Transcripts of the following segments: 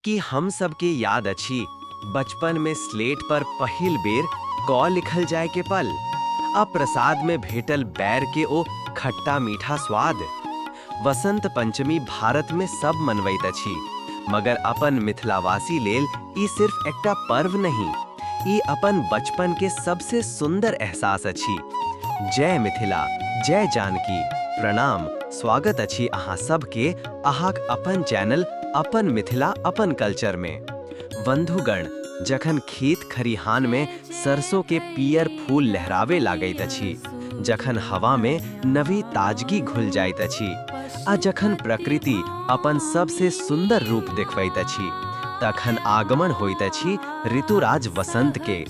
की हम सब के याद अछि बचपन में स्लेट पर पहिल बेर क लिखल जाय के पल आ प्रसाद में भेटल बैर के ओ खट्टा मीठा स्वाद। वसंत पंचमी भारत में सब मनवैत अछि, मगर अपन मिथिलावासी लेल ई सिर्फ एकटा पर्व नहीं, ई अपन बचपन के सबसे सुंदर एहसास अछि। जय मिथिला, जय जानकी, प्रणाम, स्वागत अछि अहाँ सब के अहाँक अपन चैनल अपन मिथिला अपन कल्चर में। बंधुगण, जखन खेत खरिहान में सरसों के पीयर फूल लहरावे लागैत अछि, जखन हवा में नवी ताजगी घुल जाइत अछि आ जखन प्रकृति अपन सबसे सुंदर रूप देखबैत अछि, तखन आगमन होइत अछि ऋतुराज वसंत के।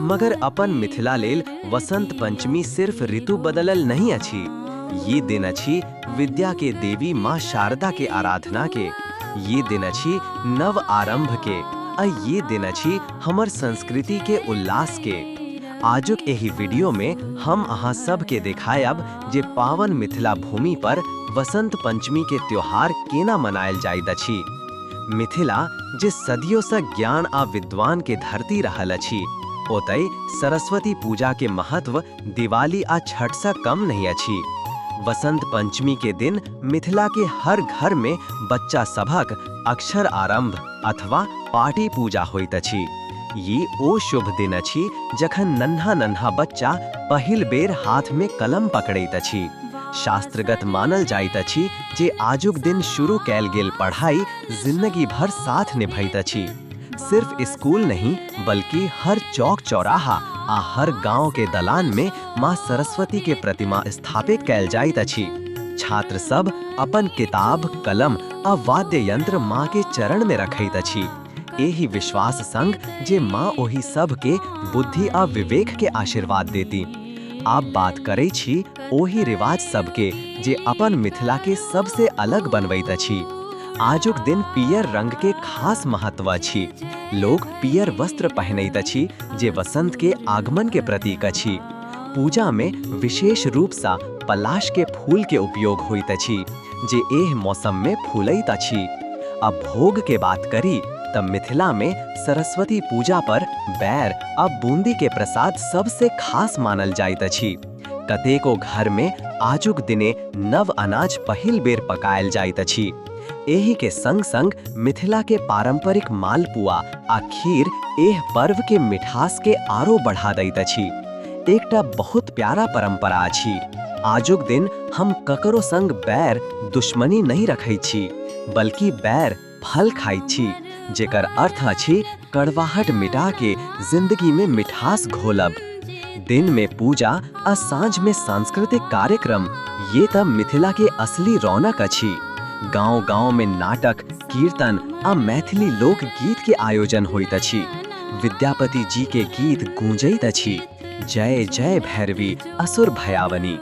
मगर अपन मिथिला लेल वसंत पंचमी सिर्फ ऋतु बदलल नहीं अछि, ये दिन अछि विद्या के देवी माँ शारदा के आराधना के, ये दिन अछि नव आरंभ के आ ये दिन अछि हमर संस्कृति के उल्लास के। आजुक एहि वीडियो में हम अहाँ सब के देखायब जे पावन मिथिला भूमि पर वसंत पंचमी के त्योहार केना मनायल जाइत अछि। मिथिला जे सदियों सँ ज्ञान आ विद्वान के धरती रहल अछि, ओतय सरस्वती पूजा के महत्व दिवाली आ छठ सँ कम नहीं अछि। वसंत पंचमी के दिन मिथिला के हर घर में बच्चा सभक अक्षर आरंभ अथवा पार्टी पूजा होइत अछि। ई ओ शुभ दिन अछि जखन नन्हा नन्हा बच्चा पहिल बेर हाथ में कलम पकड़ैत अछि। शास्त्रगत मानल जाइत अछि जे आजुक दिन शुरू कैल गेल पढ़ाई जिंदगी भर साथ निभैत अछि। सिर्फ स्कूल नहीं बल्कि हर चौक चौराहा आ हर गांव के दलान में माँ सरस्वती के प्रतिमा स्थापित कैल जाइत अछि। छात्र सब अपन किताब, कलम आ वाद्य यंत्र माँ के चरण में रखैत अछि, एहि विश्वास संग जे माँ ओहि सब के बुद्धि आ विवेक के आशीर्वाद देती। आब बात करै छी ओहि रिवाज सबके जे अपन मिथिला के सबसे अलग बनबैत अछि। आजुक दिन पियर रंग के खास महत्व अछि। लोग पियर वस्त्र पहनैत अछि जे वसंत के आगमन के प्रतीक अछि। पूजा में विशेष रूप सँ पलाश के फूल के उपयोग होइत अछि जे एह मौसम में फूलैत अछि। अब भोग के बात करी त मिथिला में सरस्वती पूजा पर बैर आ बूंदी के प्रसाद सबसे खास मानल जाइत अछि। कतेको घर में आजुक दिने नव अनाज पहिल बेर पकायल जाइत अछि। एहि के संग संग मिथिला के पारंपरिक मालपुआ आ खीर एह पर्व के मिठास के आरो बढ़ा दैत अछि। एकटा बहुत प्यारा परंपरा अछि। आजुक दिन हम ककरो संग बैर दुश्मनी नहीं रखै छी, बल्कि बैर फल खाइत छी, जेकर अर्थ अछि कड़वाहट मिटा के जिंदगी में मिठास घोलब। दिन में पूजा आ साँझ में सांस्कृतिक कार्यक्रम, ये त मिथिला के असली रौनक अछि। गांव-गांव में नाटक, कीर्तन आ मैथिली लोक गीत के आयोजन होइत अछि। विद्यापति जी के गीत गूंजैत अछि, जय जय भैरवी असुर भयावनी।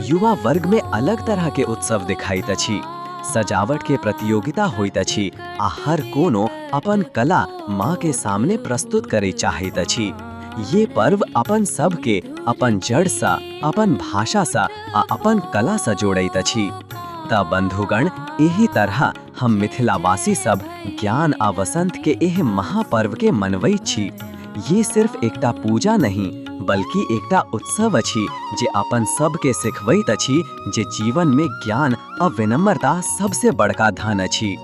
युवा वर्ग में अलग तरह के उत्सव दिखाइत अछि। सजावट के प्रतियोगिता होइत अछि आ हर कोनो अपन कला माँ के सामने प्रस्तुत करे चाहैत अछि। ये पर्व अपन सब के अपन जड़ सँ, अपन भाषा सँ आ अपन कला सँ जोड़ैत अछि। त बंधुगण, एहि तरह हम मिथिलावासी सब ज्ञान आ वसंत के एह महापर्व के मनवैत छी। ये सिर्फ एकटा पूजा नहीं, बल्कि एकटा उत्सव अछि जे अपन सब के सिखबैत अछि जे जीवन में ज्ञान आ विनम्रता सबसे बड़का धन अछि।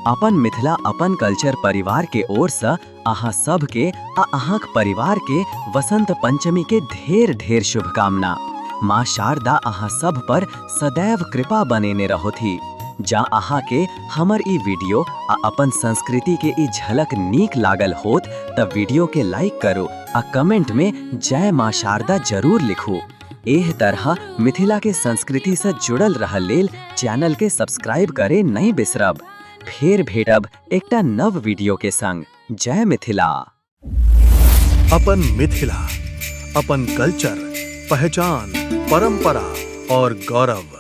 अपन मिथिला अपन कल्चर परिवार के ओर सँ अहाँ सब के आ अहाँक परिवार के वसंत पंचमी के ढेर ढेर शुभकामना। माँ शारदा अहाँ सब पर सदैव कृपा बनेने रहोथि। जा अहाँ के हमर ई वीडियो आ अपन संस्कृति के ई झलक नीक लागल होत त वीडियो के लाइक करू आ कमेंट में जय माँ शारदा जरूर लिखू। एह तरह मिथिला के संस्कृति से जुड़ल रह लेल चैनल के सब्सक्राइब करे नहीं बिसरब। फेर भेटब एकटा नव वीडियो के संग। जय मिथिला। अपन मिथिला, अपन कल्चर, पहचान, परंपरा और गौरव।